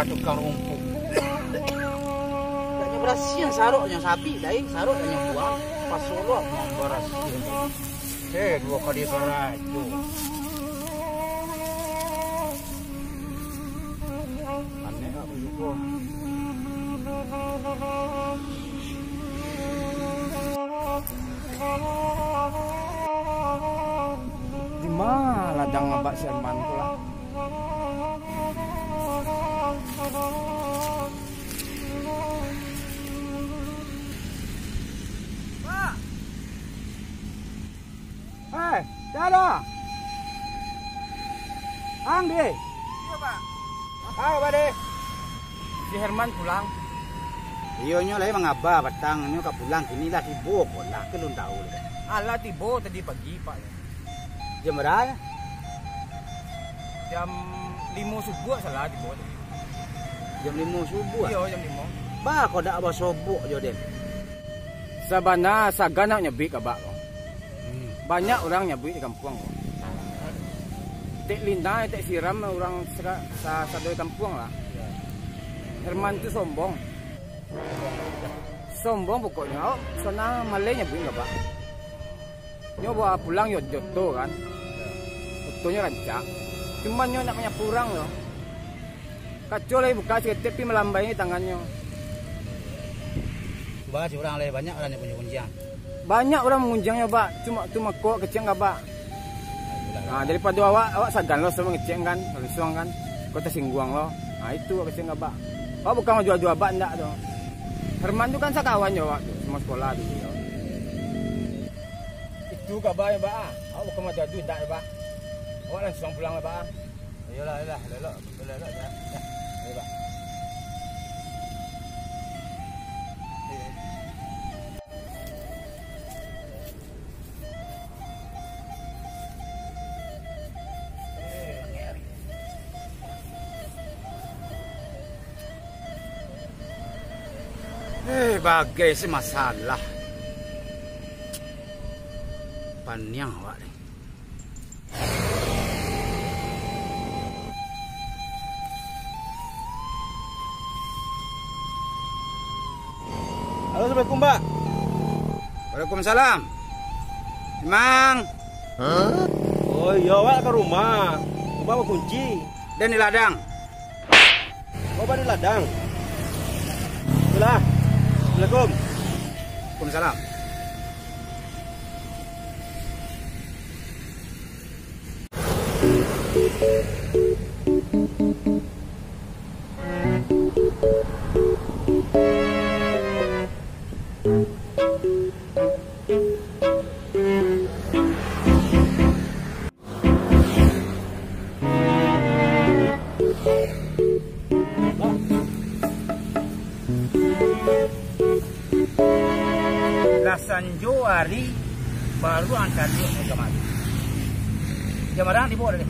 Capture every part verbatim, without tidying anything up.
Tukang rumpuk. Ndak nyo barasiahan saroknyo, sabik dai, sarok nyo buang. Pas surok nyo barasiahan. Eh, duo kali karajo. Aneh lah, basuko. Di ma ladang abak si Herman tu lah? Pak! Hei, dah dah. Ang di? Iyo, Pak. Ah, Pak di. Si Herman pulang. Iyo, nyo lai mangaba patang, nyo ka pulang kini lah tibo ko lah, ka lun tahu lah. Alah tibo tadi pagi, Pak. Jam bara? Jam limo subuah salah tibo tadi. Jam limo subuah? Iyo, jam limo. Ba, kok dak basobok jo den? Sabana sagan nak nyabuik ka bak ko. Hmm. Banyak urang nyabuik di kampuang ko. Tek lina, tek siram urang sera-, sa-, sado di kampuang lah. Herman tu sombong. Sombong pokoknyo, awak sana maleh nyabuik ka bak. Nyo bawa pulang yo joto kan. Otonyo rancak. Cuman nyo nak manyapu urang tu. Kaco lai buka saketek pi malambai ni tangannyo. Baa si urang lai, banyak urang nyo punyo gunjiang. Banyak urang mangunjiangnyo, Bak. Cuma tu mako kecek ka Bak. Nah, daripado awak, awak sagan lo samo ngecek kan, lansuang kan. Ko tasingguang lo. Nah, itu awak kecek ka Bak. Awak bukan manjua-jua Bak, ndak tu. Herman tu kan sakawan jo awak tu, samo sekolah tu. Itu kabanyo, Bak, ah. Awak bukan manjua-jua, ndak, Bak. Awak lansuang pulang, Bak, ah. Iyolah, iyolah, elok-elok, elok-elok, ya. Ya, ya, Pak. Eh, bagai se masalah. Paniang awak ni. Halo, assalamualaikum, Pak. Waalaikumsalam. Mang. Oh, iyo, awak ka rumah. Rumah bakunci. Den di ladang. Oh, baru ladang. Itulah. Assalamualaikum. Waalaikumsalam. Lah sanjo ari baru ang caliak kamari. Jam bara tibo tadi?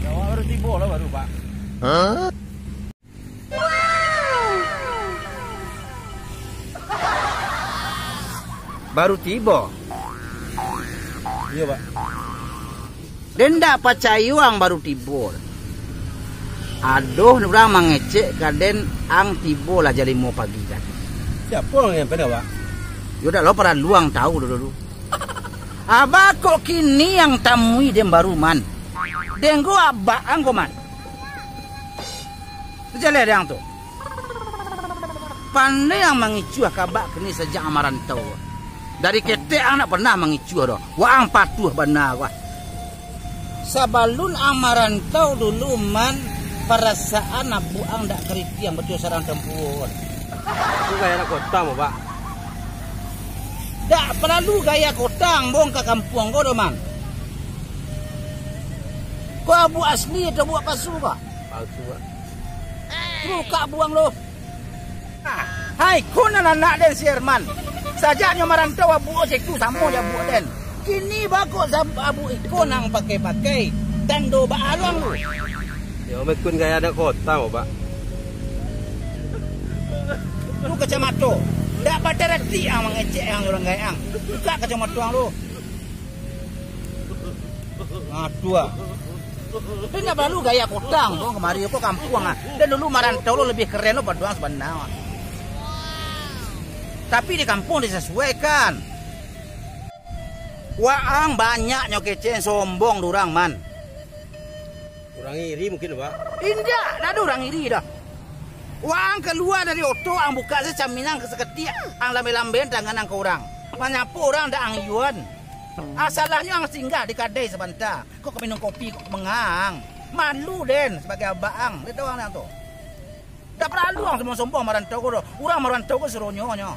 Awak baru tibo lah baru, Pak. Baru tibo? Iyo, Pak. Den ndak pacayo ang baru tibo. Ado urang mangecek ka den ang tibo lah jam limo pagi tadi. Siapo urang nan pado, Pak? Yo dak lo paralu ang tahu dulu. Abak kok kini ang tamui den baru, Man? Den ko abak ang ko, Man? Tajaleh dek ang tu. Pandai ang mangicuah kabak kini sajak ang marantau. Dari ketek ang ndak pernah mangicuah doh. Waang patuah bana ko. Sabalun ang marantau dulu, Man, parasaan abuak ang ndak karitiang batua sadang tampuo. Itu gaya anak kota mo, Pak. Ndak paralu gaya kota ang bongka kampuang ko doh, Man. Ko abuak asli atau abuak pasu ko? Palsu, Pak. Bukak buang lo. Ah, hai, ko nan anak den si Herman. Sajak nyo marantau abuak situ samo jo abuak den. Kini bako sa-, abuak iko nan pakai-pakai. Tando baaluang lo. Yo, mekun gaya anak kota mo, Pak. Tu kacamato. Ndak badarati ang mangecek ang urang gaek ang. Bukak kacamato ang lo. Ah, tu ah. Indak paralu gaya kota ko kamari ko kampuang ah. Dan dulu marantau lo labiah keren lo paduang sabana. Tapi di kampuang disasuaikan. Waang banyaknyo kecek, sombong durang, Man. Urang iri mungkin, Pak. Indak, ndak ado urang iri doh. Waang kalua dari oto, ang buka se caminang ka saketek, ang lambai-lambai tangan ang ka urang. Manyapo urang ndak ang iyuan. Asalahnyo ang singgah di kadai sabanta. Kok ka minum kopi, kok ka mangaang. Malu den sabagai abak ang. Liek urang tu. Ndak paralu ang sombong-sombong marantau ko doh. Urang marantau ko saronyo nyo.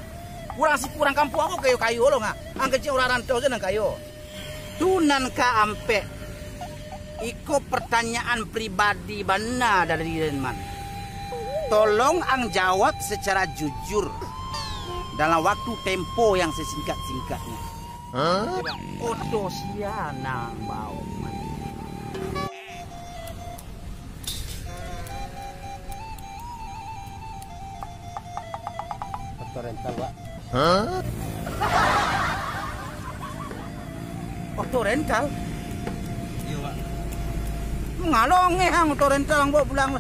Urang siku urang kampuang ko kayo-kayo lo ngah. Ang kecek urang rantau se nan kayo. Tu nan kaampek. Iko pertanyaan pribadi bana dari den, Man. Tolong ang jawab secara jujur dalam waktu tempo yang sesingkat-singkatnya. Oto sia nan bao, Man? Oto rental, Pak. Oto rental? Iyo, Pak. Mangalongeh ang oto rental ang bao pulang.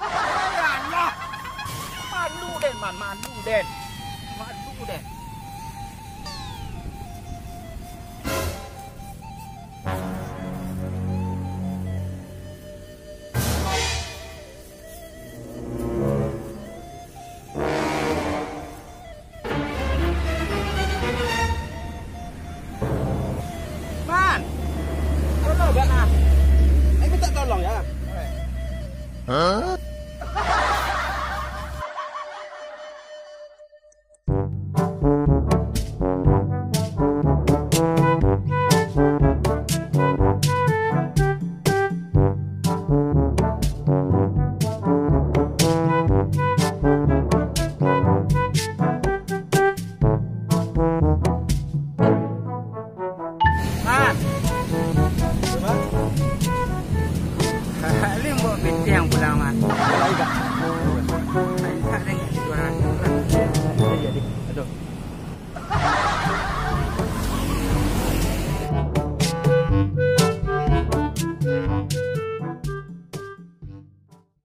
Ya Allah. Malu den, Man, malu den. Malu den. Man, tolong, Bang, ah. Ayo minta tolong, ya.